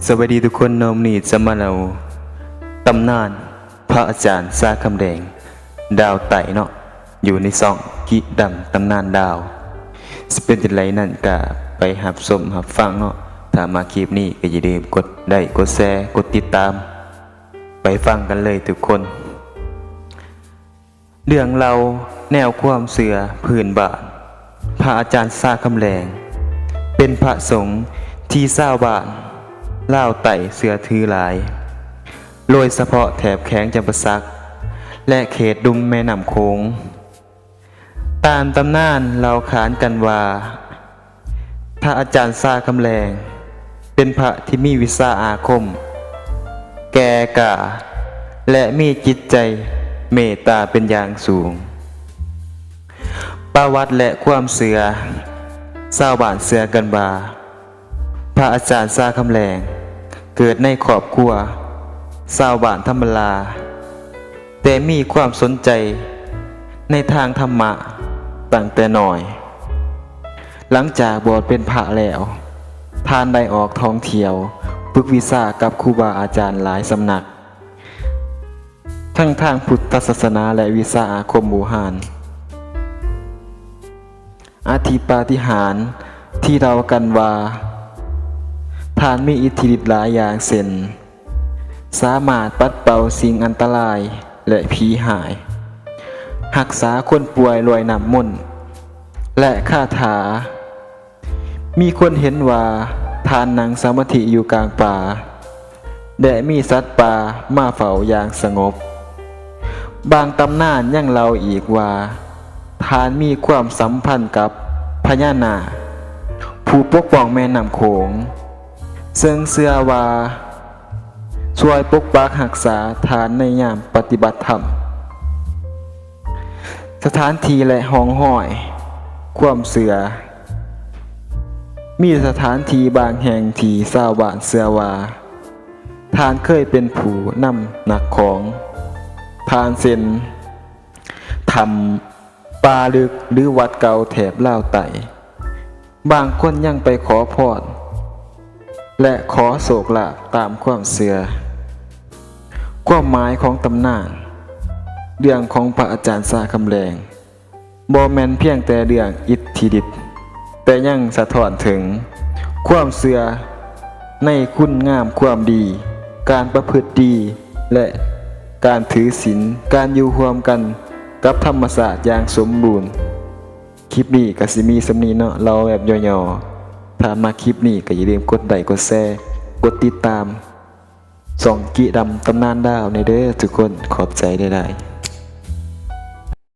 ສະບາຍດີທຸກຄົນເນາະ, ມື້ນີ້ຈະມາເລົ່າຕຳນານພະອາຈານຊາຄຳແດງ ດາວໄຕ້ເນາະ, ຢູ່ໃນຊ່ອງກິດຳຕຳນານດາວ. ຊິເປັນຈັ່ງໃດນັ້ນກະໄປຮັບຊົມຮັບຟັງເນາະ. ຖ້າມັກຄລິບນີ້ກະຢ່າລືມກົດໄລຄ໌ ກົດແຊ ກົດຕິດຕາມ. ໄປຟັງກັນເລີຍທຸກຄົນ. ເລື່ອງເລົ່າແນວຄວາມເຊື່ອພື້ນບ້ານ, ພະອາຈານຊາຄຳແດງ ເປັນພະສົງທີ່ຊາວບ້ານລາວໃຕ້ເຊື່ອຖືຫຼາຍ, ໂດຍສະເພາະແຖບແຂວງຈຳປາສັກ ແລະ ເຂດລຸ່ມແມ່ນ້ຳໂຂງ. ຕາມຕຳນານເລົ່າຂານກັນວ່າ ພະອາຈານຊາຄຳແດງ ເປັນພະທີ່ມີວິຊາອາຄົມແກ່ກ້າ ແລະ ມີຈິດໃຈເມດຕາເປັນຢ່າງສູງ. ປະຫວັດ ແລະ ຄວາມເຊື່ອ, ຊາວບ້ານເຊື່ອກັນວ່າ ພະອາຈານຊາຄຳແດງ ເກີດໃນຄອບຄົວຊາວບ້ານທຳມະດາ, ແຕ່ມີຄວາມສົນໃຈໃນທາງທຳມະຕັ້ງແຕ່ນ້ອຍ. ຫຼັງຈາກບວດເປັນພະແລ້ວ, ທ່ານໄດ້ອອກທ່ອງທ່ຽວຝຶກວິຊາກັບຄູບາອາຈານຫຼາຍສຳນັກ, ທັງທາງພຸດທະສາສະໜາ ແລະ ວິຊາອາຄົມບູຮານ. ອາທິປາຕິຫານທີ່ເລົ່າກັນວ່າ ທ່ານມີອິດທິລິດຫຼາຍຢ່າງເຊັ່ນ ສາມາດປັດເປົ່າສິ່ງອັນຕະລາຍ ແລະ ຜີຮ້າຍ, ຮັກສາຄົນປ່ວຍດ້ວຍນ້ຳມົນ ແລະ ຄາຖາ. ມີຄົນເຫັນວ່າທ່ານນັ່ງສະມາທິຢູ່ກາງປ່າ ແລະ ມີສັດປ່າມາເຝົ້າຢ່າງສະຫງົບ. ບາງຕຳນານຍັງເລົ່າອີກວ່າ ທ່ານມີຄວາມສຳພັນກັບພະຍານາກ ຜູ້ປົກປ້ອງແມ່ນ້ຳໂຂງ, ເຊິ່ງເຊື່ອວ່າຊ່ວຍປົກປັກຮັກສາທ່ານໃນຍາມປະຕິບັດທຳ. ສະຖານທີ່ ແລະ ຮ່ອງຮອຍຄວາມເຊື່ອ. ມີສະຖານທີ່ບາງແຫ່ງທີ່ຊາວບ້ານເຊື່ອວ່າ ທ່ານເຄີຍເປັນຜູ້ນຳນັກຂອງຜ່ານເຊັ່ນ ຖ້ຳປ່າເລິກ ຫຼື ວັດເກົ່າແຖບລາວໃຕ້. ບາງຄົນຍັງໄປຂໍພອນ ແລະ ຂໍໂຊກລາບຕາມຄວາມເຊື່ອ. ຄວາມໝາຍຂອງຕຳນານເລື່ອງຂອງພະອາຈານຊາຄຳແດງ ບໍ່ແມ່ນພຽງແຕ່ເລື່ອງອິດທິລິດ, ແຕ່ຍັງສະທ້ອນເຖິງຄວາມເຊື່ອໃນຄຸນງາມຄວາມດີ, ການປະພຶດດີ ແລະ ການຖືສິນ, ການຢູ່ຮ່ວມກັນກັບທຳມະຊາດຢ່າງສົມບູນ. ຄລິບນີ້ກະຊິມີສ່ຳນີ້ເນາະ, ເລົ່າແບບຫຍໍ້ໆ. ຖ້າມັກຄລິບນີ້ກະຢ່າລືມກົດໄລຄ໌ ກົດແຊ ກົດຕິດຕາມຊ່ອງກິດຳຕຳນານດາວແດ່ເດີທຸກຄົນ. ຂອບໃຈຫຼາຍໆ.